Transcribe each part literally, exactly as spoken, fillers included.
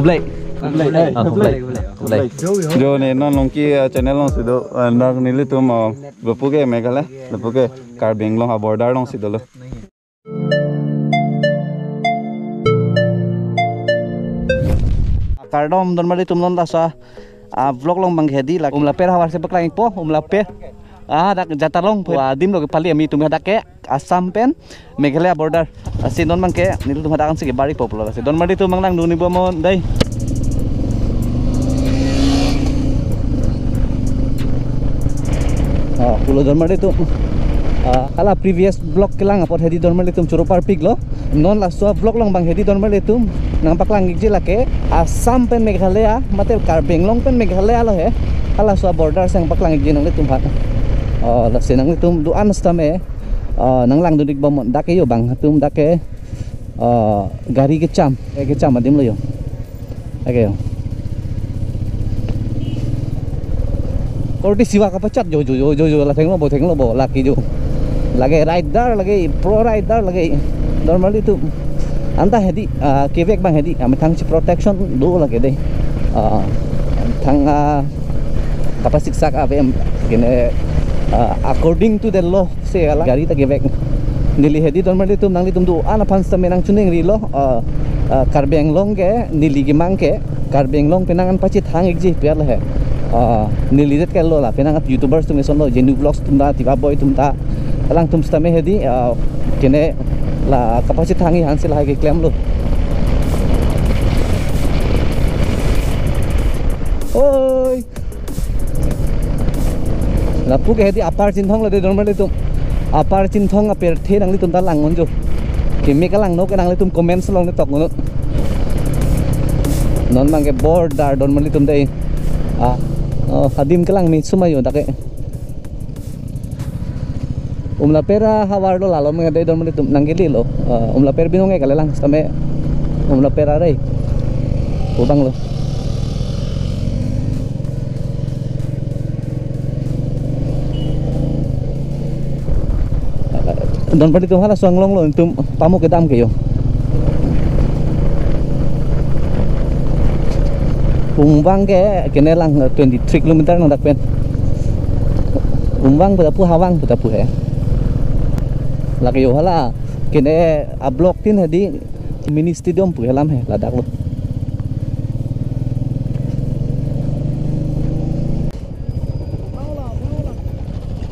Blai. Blai. Ah, Blai. Blai. Blai. Jo ne non Longki, ah, channel alongsi do, ah, dak nelitum, ah, lapu ke Meghalaya, lapu ke Karbi Anglong, ah, border alongsi dolo. Kardom donmarlitum, non laso, ah, vlog along bang hedi lake Umlaper havar si paklang-ikpo, Umlaper. Ah, dak Jatalong pu adim lo kepali ami tum hadak ke Assam pen Meghalaya border. Lasi non bang ke nelitum hadak ansi kebar-ikpo pulo lasi. Donmarlitum bang langdun-ikbom non dei. Ah, pulo donmarlitum. Ah, hala previous vlog kelang apot hedi donmarlitum choro parpiklo. Non laso vlog along bang hedi donmarlitum nangpaklang-ikji lake Assam pen Meghalaya, mate Karbi Anglong pen Meghalaya lo he. Halaso border si nangpaklang-ikji nanglitum aphan. Oh, lasi nanglitum do-an sitame, oh, nanglangdun-ikbom non, dak ke jo bang atum dak ke, oh, gari kecham, eh, kecham adim lo jo. Lake jo. Korte siva kapachat jo, jo, jo, jo, jo, la thenglo bo, thenglo bo, lake jo. Lake rider, lake pro rider, lake donmarlitum. Anta hedi, ah, kevek bang hedi, ah, methang si protection do lake dei. Ah, thang, ah, kapasik sak ave em, kene, ah, according to the law, si hala gari ta kevek. Neli hedi donmarlitum, nanglitum do-an aphan sitame nangchiningrilo, ah, ah, Karbi Anglong ke neli kemang ke Karbi Anglong penang an pachethang-ikji pu hala he. Ah, neli det ke lo la, penang an YouTubers atum eson lo, Genu Vlogs atum ta, Tiva Boy atum ta, alangtum sitame hedi, ah, kene la kapachethang-ik aphan si lahai keklemlo. Oi. Lapu ke hedi Upper Chinthong lo dei donmarlitum. Upper Chinthong apirthe nanglitum ta lang-un jo. Keme kelang non ke nanglitum comments along netok non. Non bang ke border donmarlitum dei. Ah, oh, adim kelang me suma jo dak ke. Umlaper ahavar lo, lalo me dei donmarlitum nangkele lo. Ah, Umlaper binong ke kalilang sitame Umlaper arei. Pu bang lo. Donmarlitum halaso anglong lo, itum pamuk kedam ke jo. Umbang ke kene lang twenty three kilometer nang dak pen. Umbang pu ta pu, hawang pu ta pu he. Lake jo hala kene a-block tin hedi mini stadium pu alam he ladak lo.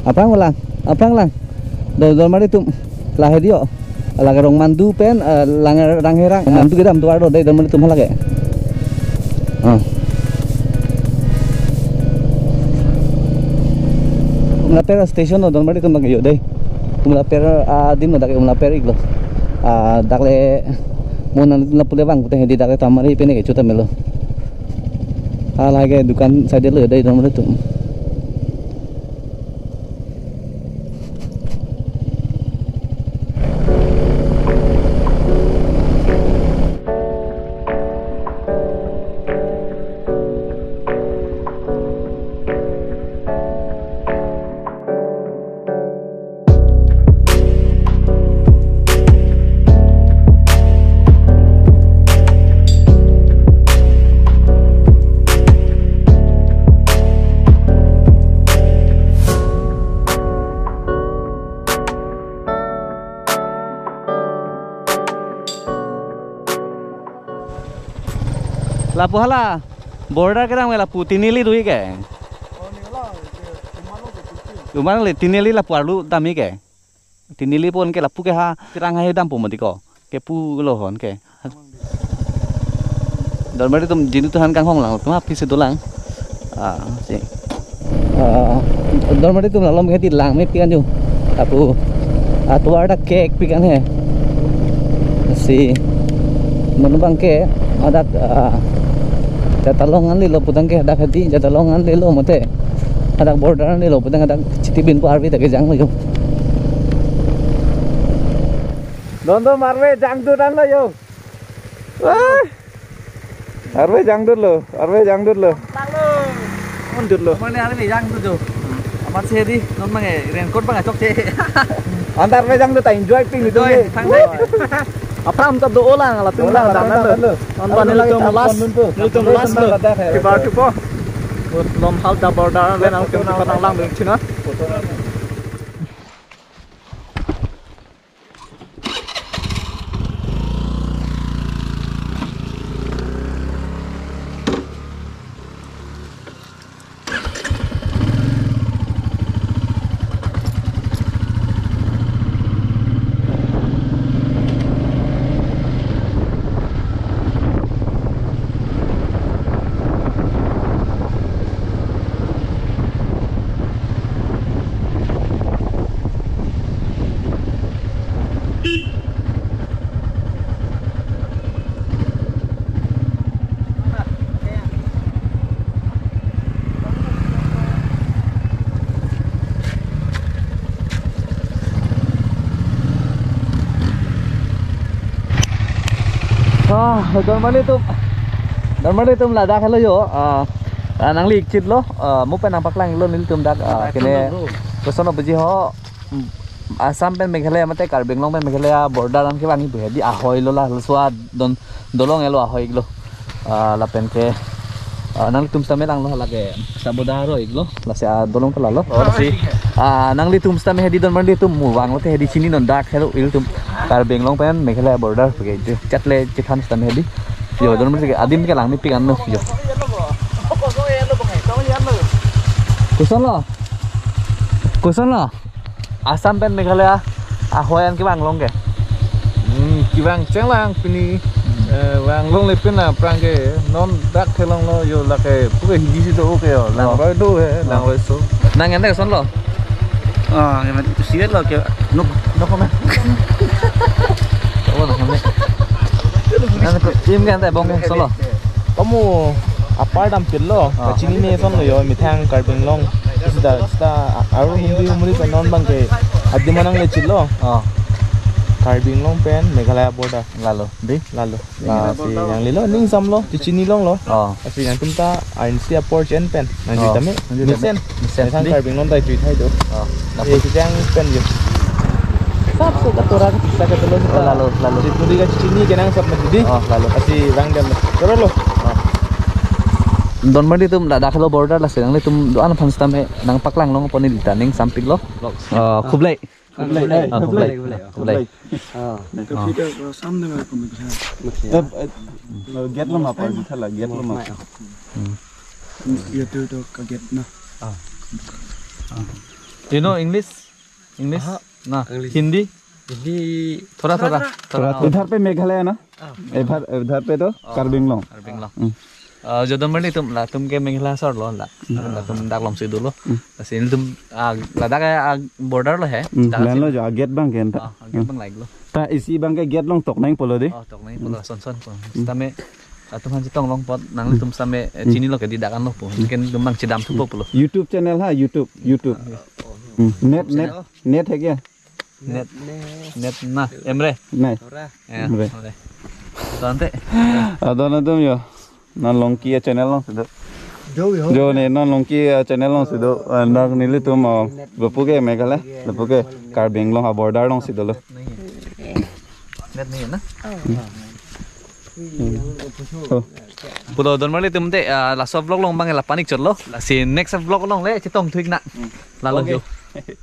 Aphrang lang, aphrang lang. Do, donmarlitum, la hedi jo. Lake Rongmandu pen, eh, lang, Rangherang. Mandu kedam tovar do dei donmarlitum hala ke. Ah. Umlaper station lo donmarlitum bang jo dei. Umlaper, ah, adim lo dak ke Umlaper-ik lo. Ah, dak le mo nanglitum lapu le vang pute hedi dak le Tamari pen ke chota melo. Hala ke dukan side lo dei donmarlitum. Lapu hala border kedam ke lapu Tinili do-ik ke. Umang le Tinili lapu arlo dam-ik ke. Tinili pon ke lapu ke ha Tirang hai dampo mati ko. Kepu lo hon ke. Donmarlitum Genu atum aphan kanghong lang, atum aphi si dolang. Ah, si. Ah, donmarlitum la lom ke ti lang mepik an jo. Lapu atovar dak kekpik an he. Si. Non bang ke hadak, ah, Jatalong an lelo putang ke hadak hedi, Jatalong an lelo mate. Hadak border an lelo putang hadak Chitibin pu arve ta kejang lo jo. Don do arve jangdut an lo jo. Wah. Arve jangdut lo, arve jangdut lo. Jangdut lo. Mane arve jangdut jo. Amat si hedi, non bang ke raincoat bang ke chokche. Anta arve jangdut ta enjoy pik nelitum. Enjoy, thang dei. Aphrang ta do-o lang, latum lang, lang, lang, lang, lang. Anba nelitum last, nelitum last lo. Kibar tupo. Lomhalda border le nangtum nang lang dun china. Ah, dormali atum, dormali atum ladak helo jo. Ah, ah, nangli ikchit lo. Ah, mo pen nangpaklang lo nelitum dak. Ah, kene koson obeji ho. Assam pen Meghalaya mate Karbi Anglong pen Meghalaya border an kevang ibu hedi ahoi lo la, laso adon dolong elo ahoi lo. Ah, lapen ke, ah, nangtum sitame lang lo lake Sabodar oi lo, lasi adolong ke lalo. Oh, lasi, ah, nanglitum sitame hedi dormali atum mo vang lote hedi chini non dak helo ilitum Karbi Anglong pen Meghalaya border ke je chatle chethan sitame hedi. Jo dormali ke adim ke lang ni pik anlo jo. Koson lo? Koson lo? Assam pen Meghalaya ahoi an kevang long ke? Hmm, kevang chenglang pini, eh, vang longle pen aphrang ke non dak thelonglo jo lake puke hidi si do-o ke jo. Oh. Langroi do he, oh, langroi so. Nang ente koson lo? Ah, ya, mati kusiet lo ke nuk nuk kome. Oh, nang kome. Nang ko im ke ente bong ke koson lo? Kamu apar dam pil lo, ah, kachinine ason lo jo, methang Karbi Anglong. Sita, sita, aru Hindi humri sa non bang ke, adim an nangle chit lo. Ah. Karbi Anglong pen Meghalaya border. Lalo, di? Lalo. Lasi nanglilo, ning sam lo, chechini long lo. Ah. Lasi nangtum ta, ansi apor chen pen. Nang, ah, jui tame. Nang jui tame. Mesen. Mesen, methang di? Karbi Anglong ta jui thai do. Ah. Eh, si jang pen jo. Sap su katura sa katelo. Oh, lalo, lalo. Di puri kachini ke nang sap mati di. Oh, lalo. Lasi vang dem. Choro lo. Oh. Dormali atum ladak helo border lasi nanglitum do-an aphan sitame nangpaklang longpo neli ta ning sampik lo. Oh, khublei. Khublei. Ah, khublei. Khublei. Khublei. Ah. Eh, eh, gate lo ma pa, di thala, gate lo ma. Hmm. Ye to to ka gate na. Ah. Ah. You know English? English? Aha. Na, English. Hindi? Hindi. Thoda, thoda. Thoda, thoda. इधर पे मेघालय ना? Ah. इधर, इधर पे तो, ah, कार्बी आंगलोंग। कार्बी Anglong. Hmm. Ah, jo dormali atum, latum ke Meghalaya asor lo la. Hmm. Latum dak alongsi dolo. Hmm. Lasi nelitum, ah, ladak ke, ah, border lo he. Hmm, dak lang lo jo, ah, gate abang ke anta. Ah, gate abang lang lo. Ta isi abang ke gate along tok nangpo lo di. Oh, tok nangpo lo, hmm, son son po. Hmm. Sitame, latum aphan chetong long apot, nanglitum sitame, eh, hmm, chinilo ke di dak anlo po. Hmm. Mungkin nelitum abang chedam thupo pulo. YouTube channel ha, YouTube, YouTube. Ah. Hmm. Net, net, net hai kya? Net. Net. Net na, Emre. Nei. Ora. Ya, Emre. Emre. Tante. Adon atum jo. Non Longki a-channel alongsi do. Jo jo. Jo ne non Longki a-channel alongsi do. Ah, dak nelitum, ah, lapu ke Meghalaya, lapu ke Karbi Anglong a-border alongsi dolo. Net nahi hai na? Hmm. Oh. Pulo dormali atum te, ah, laso vlog along abang la panik chotlo. Lasi next vlog along le chetong thu-ik nang. Hmm. Lalo jo. Okay.